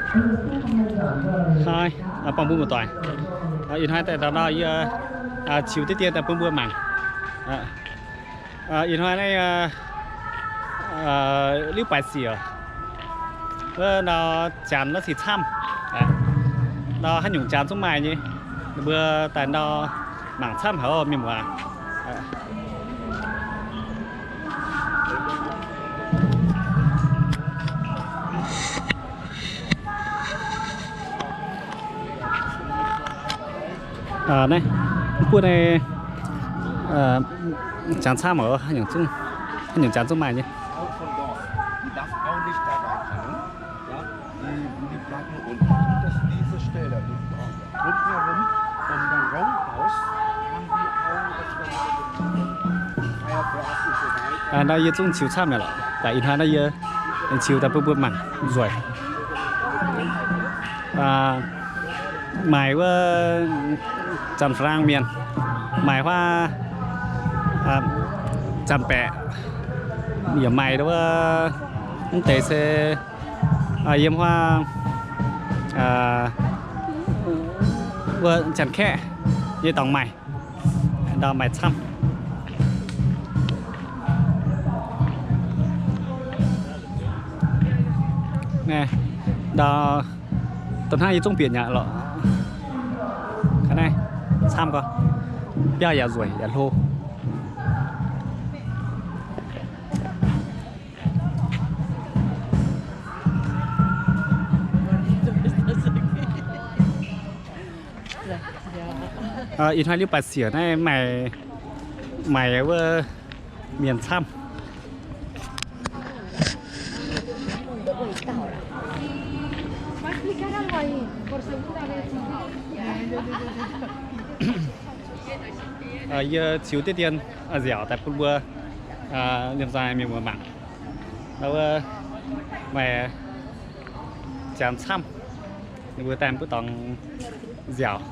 Hnoi, buangh mbuo muoz-doic, ih hnoi daaih ndau nor yie ziux diqv dien daaih bun mbuo mangc. Ih hnoi naaiv 六百 siec, wuov ndau janx la'sic camv. Ndau haaix nyungc janx zungv maaih nyei. Ninh mbuo daaih ndau mangc camv haic mienh muoz. Naaiv, mv buov naaiv, janx camv oc, haaix nyungc zungv, haaix nyungc janx zungv maaih nyei. Ndau yie zungv ziux camv mi'aqv lorqc. Daaih ih hnoi naaiv yie ziux daaih bun mbuo mangc nzueic. Maaih wuov janx-faa-laang mienh, maaih huaav janx-baeqc, yaac maaih wuov, mv deix se yiem huaav wuov janx-kaeqv nyei dorngx maaih. Ndau maaih camv. Ndau, dongh hnangv yie zungv bieqc nyei lorqc. Ga'naaiv camv gorqv, biauv yaac nzueic yaac hlo. Ih hnoi 六百 siec naaiv maaih, maaih wuov mienh camv. Yie ziux diqv dien nziaauc daaih bun mbuo liemh zeih mienh muoz mangc. Wuov maaih janx camv, ninh mbuo daaih mbuo dorngx nziaauc.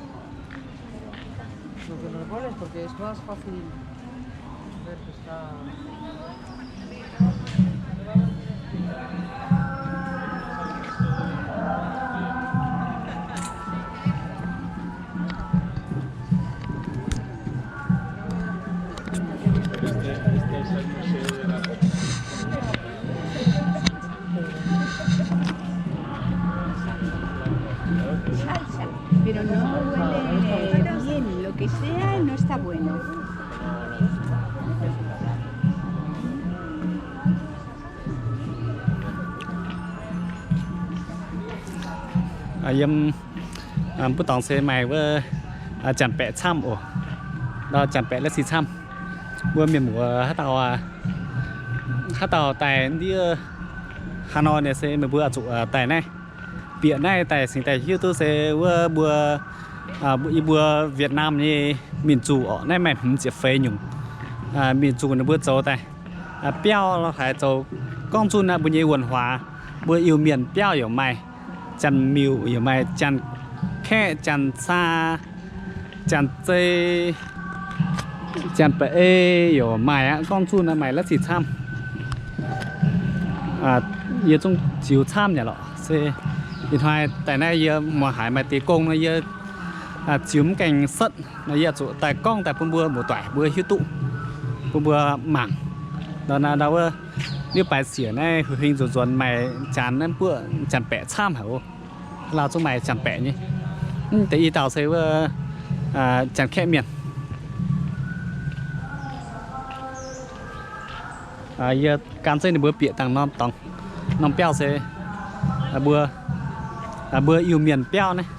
Salsa, pero no huele bien, lo que sea no está bueno. Yiem mbuo dorngx se maaih wuov janx-baeqc camv oc. Ndau janx-baeqc la'sic camv. Mbuo mienh muoz haaix dauh, haaix dauh daaih ndiev Hà Nội naaic se meih mbuo zuqc daaih naaiv, bieqc naaiv daaih cingx daaih hiuv duqv se wuov mbuo, yie mbuo Việt Nam nyei mienh zuqc orqc, naaiv maaih hmz ziepc feix nyungc mienh zuqc ninh mbuo zoux daaih biauv lorqc haaix zoux gorngv zunh aqv, mbuo nyei wuonh huaax, mbuo Iu-Mienh biauv yaac maaih, Janx-Miuc yaac maaih, Janx-Kaeqv, Janx-Saa, Janx-Zei, Janx-Baeqc yaac maaih aqv. Gorngv zunh naaiv maaih la'sic camv. Yie zungv ziux camv nyei lorqc. Se ih hnoi daaih naaiv yie muangx haiz maaih deix gong nor yie ziux mv gaengh setv nor yie zuqc daaih gorngv daaih bun mbuo muoz-doic mbuo hiuv duqv, bun mbuo mangc. Ndau naaiv ndau wuov 六百 siec naaiv huing nzuonx nzuonx maaih janx naaiv buoqv janx-baeqc camv haic oc. Lauh zungv maaih janx-baeqc nyei. Mv deix i dauh se wuov janx-kaeqv mienh. Yie gan zeiv ninh mbuo bieqc dangh norm dorngx, norm biauv se mbuo, mbuo Iu-Mienh biauv naaiv.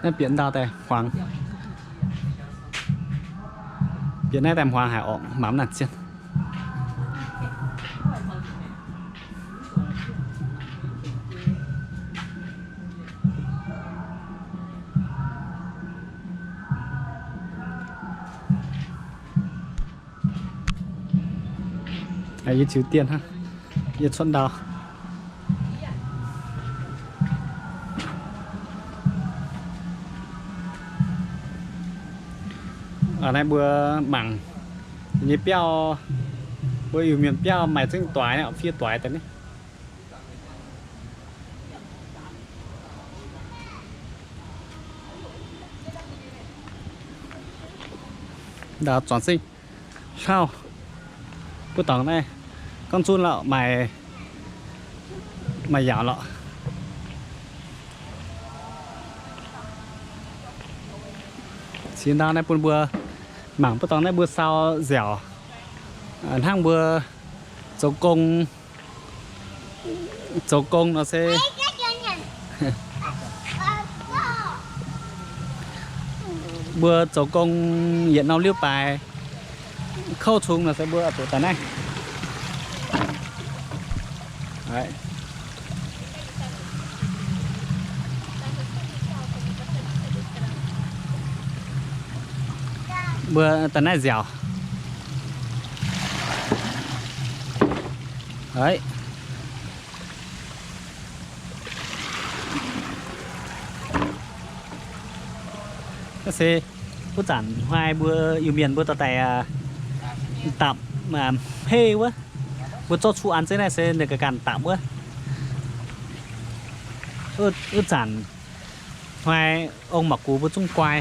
Naaiv bieqc ndau daaih hmuangx. Bieqc naaiv daaih hmuangx haic orqc, mangc mv nangc zienh. Yie ziux dien hnangv, yie cuotv ndau. Naaiv mbuo mangc Nyei biauv, mbuo Iu-Mienh biauv maaih zengv doix, fiev doix daaih ni. Ndau zuangx zingh hlauv, mbuo dorngx naaiv gorngv zunv lorqc, maaih, maaih yaauc lorqc. Cingx ndau naaiv bun mbuo mangc, mbuo dorngx naaiv mbuo sau nziaauc, hnangv mbuo zoux gong, zoux gong nor se mbuo zoux gong yietc norm liuz baaix kouv cung nor se mbuo zuqc daaih naaiv. Mbuo daaih naaiv nziaauc. Naaiv se wuov zanc hnoi mbuo Iu-Mienh mbuo dorh daaih dapc hmei wuov, mbuo zorqv cuqv an zeiv naaiv se ninh ganh ganh dapc wuov. Wuov zanc hnoi ong mangc gux mbuo zungv guai.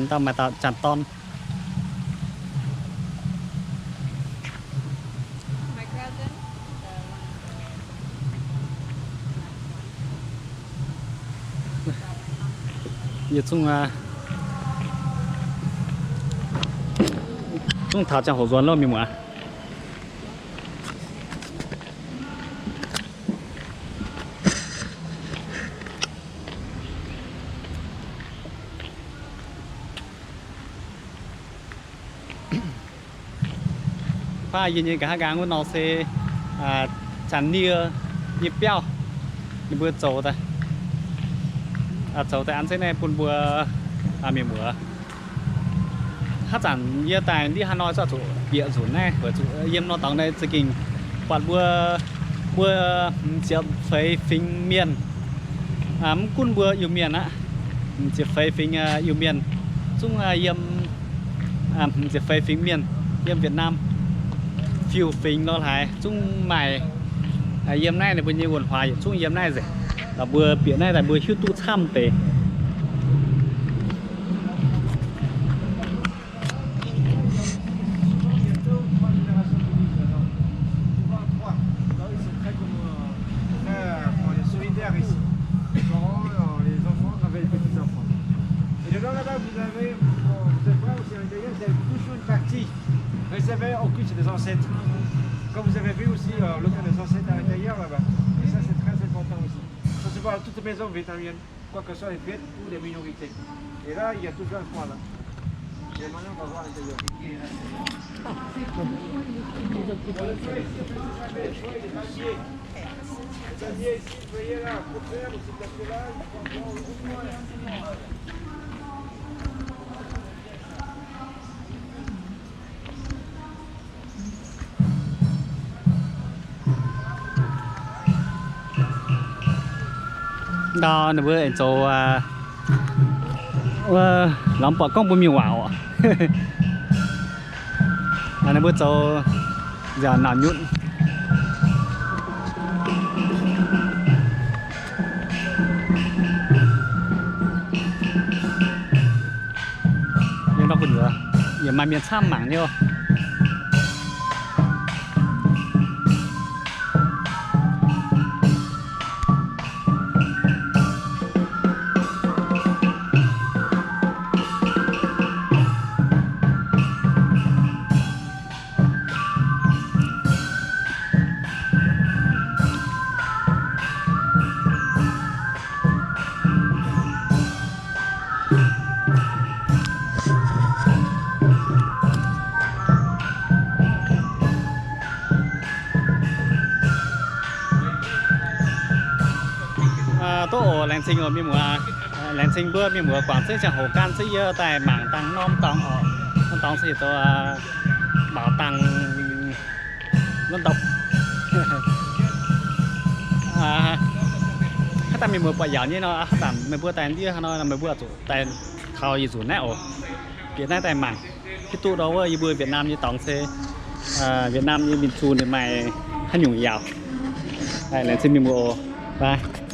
Dauh maaih dauh janx-dorn. Yie zungv, zungv taux ziangh hoc nzuonx loh mienh muoz. Baac yie nyei nqa'haav nqaang wuov nor se Janx-Nie nyei biauv, ninh mbuo zoux daaih, zoux daaih an zeiv naaiv bun mbuo mienh muoz. Haaix zanc yie daaih ndiev haaix nor zuqc bieqc nzunc naaiv, weic zuqc yiem norm dorngx naaiv za'gengh buatc mbuo, mbuo hmz ziepc feix fingx mienh, mv gunv mbuo Iu-Mienh aqv, hmz ziepc feix fingx Iu-Mienh zungv yiem, hmz ziepc feix fingx mienh yiem Việt Nam, fiuv fingx lorh haaix zungv maaih yiem naaiv, ninh mbuo nyei wuonh huaax yietc zungv yiem naaiv nzengc. Mbuo bieqc naaiv daaih mbuo hiuv duqv camv deix. Solidaire ici. Les parents, euh, les enfants avec les petits-enfants. Et dedans là-bas, vous avez, bon, vous êtes voir aussi à l'intérieur, vous avez toujours une partie réservée au culte des ancêtres. Comme vous avez vu aussi, euh, le camp des ancêtres à l'intérieur là-bas. Et ça, c'est très important aussi. Ça se voit dans toutes les maisons vietnamiennes, quoi que ce soit les fêtes ou les minorités. Et là, il y a toujours un coin là. Et maintenant, on va voir à l'intérieur. Ndau ninh mbuo aengx zoux, wuov, lorz buatc gorngv mbuo mienh waac oc. Ninh mbuo zoux nziaauc nauc nyutc. Yie nor gu'nyuoz yaac maaih mienh camv mangc nyei oc. Duqv oc, laengz zingh oc mienh muoz. Laengz zingh mbuo mienh muoz guangc zengv ziangh hoc gan zengv yie daaih mangc dangh norm dorngx oc. Norm dorngx se heuc zoux Bảo tàng Dân tộc. Haaix zanc mienh muoz buatc yaauc nyei nor, haaix zanc meih mbuo daaih ndiev haaix nor, meih mbuo zuqc daaih taux yie nzunc naaiv oc. Bieqc naaiv daaih mangc, hiuv duqv ndau wuov yie mbuo Việt Nam nyei dorngx se Việt Nam nyei mienh zunh ninh maaih haaix nyungc yaauc. Laengz zingh mienh muoz oc. Bye.